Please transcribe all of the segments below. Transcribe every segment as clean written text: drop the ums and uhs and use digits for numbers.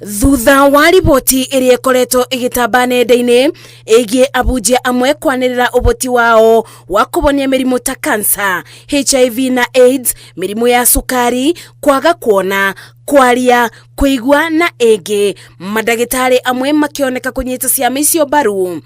Thutha wa riboti ĩrĩa ĩkoretwo ĩgĩtamba nenda-inĩ ĩgiĩ abunjia amwe kwanĩrĩra ũhoti wao wa kũhonia mĩrimũ ta kansa, HIV na AIDS, mĩrimũ ya cukari, kwaga kuona, kwaria, kũigua na ĩngĩ, mandagĩtarĩ amwe makĩoneka kũnyita ciama icio mbaru.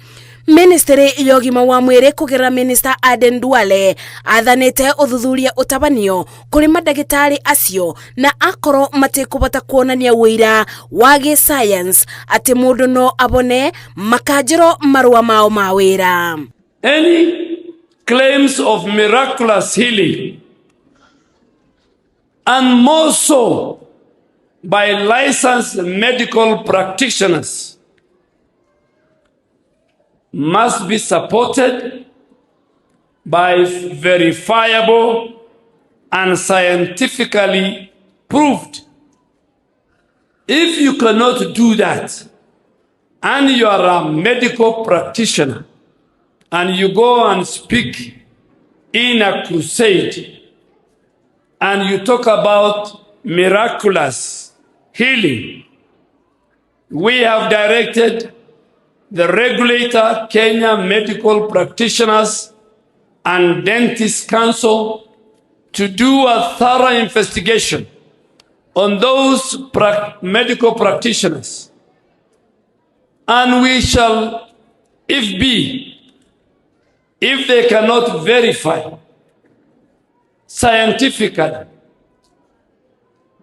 Ministry ya ũgima wa mwĩrĩ kũgerera Minister Aden Duale athanĩte ũthuthuria ũtabanio kũrĩ mandagĩtarĩ acio, na akorwo matikũbota kuonania ũira wa gĩ-science atĩ mũndũ no abone, makanjĩrwo marũa mao ma wĩra. Any claims of miraculous healing, and more so by licensed medical practitioners, must be supported by verifiable and scientifically proved. If you cannot do that, and you are a medical practitioner, and you go and speak in a crusade, and you talk about miraculous healing, we have directed the regulator, Kenya Medical Practitioners and Dentists Council, to do a thorough investigation on those medical practitioners. And we shall, if be, if they cannot verify scientifically,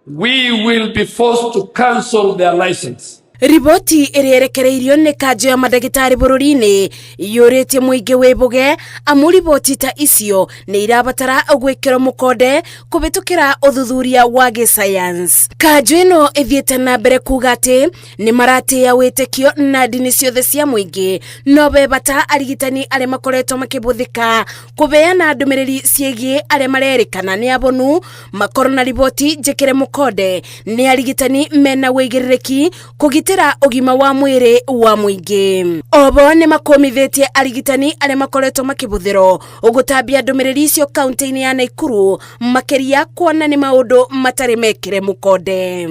we will be forced to cancel their license. Riboti ĩrĩa ĩrekereirio nĩ kanjũ ya mandagĩtarĩ bũrũri-inĩ yũrĩtie mũingĩ wĩmbũge, amu riboti ta icio nĩ irabatara gwĩkĩrwo mũkonde kũhĩtũkĩra ũthuthuria wa gĩsayansi. Kanjũ ĩno ĩthiĩte na mbere kuga atĩ nĩ maratĩĩa wĩtĩkio na ndini ciothe cia mũingĩ, no be bata arigitani arĩa makoretwo makĩbũthĩka kũbeana ndũmĩrĩri ciĩgiĩ arĩa marerĩkana nĩ abonu makorwo na riboti njĩkĩre mũkonde nĩ arigitani mena wĩigĩrĩrĩki kũgitĩra ũgima wa mwĩrĩ wa mũingĩ. Obo nĩ makũmithĩtie arigitani arĩa makoretwo makĩbũthĩrwo gũtambia ndũmĩrĩri icio kaunti-inĩ ya Naikuru, makĩria kuona nĩ maũndũ matarĩ mekĩre mũkonde.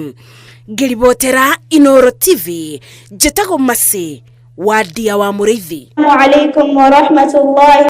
Ngĩribotera Inoro TV, njĩtagwo Masi wa Ndia wa Mũrĩithi. عليكم ورحمة الله.